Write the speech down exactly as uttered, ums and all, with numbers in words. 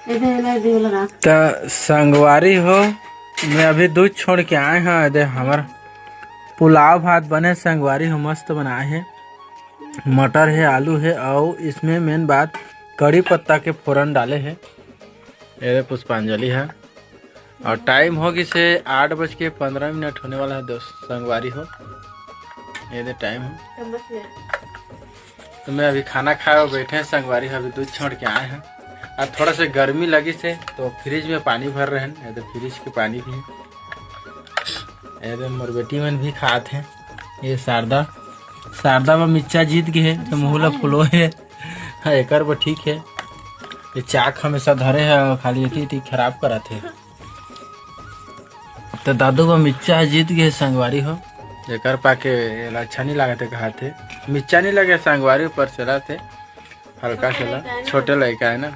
त संगवारी हो, मैं अभी दूध छोड़ के आए हंव। एदे हमर पुलाव भात बने, संगवारी हो, मस्त बनाए हे। मटर हे, आलू हे, अउ इसमें मेन बात कड़ी पत्ता के फोरन डाले हे। एदे पुष्पांजलि हे, अउ टाइम हो गिस हे आठ बज के पंद्रह मिनट होने वाला हे दोस्त, संगवारी हो। एदे टाइम हो। त मैं अभी खाना खाए बर बैठे हंव, संगवारी हो, अभी दूध छोड़ के आए हंव। अउ थोड़ा से गर्मी लगिस हे तो फ्रिज में पानी भर रहे हंव, एदे फ्रिज के पानी भी हे। एदे मोर बेटी मन भी खात हे। ये शारदा, शारदा बर मिर्चा जीत गे हे त मुंह ला फुलोय हे। हाँ, एकर बर ठीक हे। ये चाक हमेशा धरे हे, खाली एती एती खराब करत हे। त दादू बर मिर्चा ह जीत गे हे, संगवारी हो। एकर पाके एला अच्छा नइ लागत हे, कहत हे मिर्चा नइ लगे, संगवारी, ऊपर चलत हे। हल्का से ला, छोटे लइका हे ना,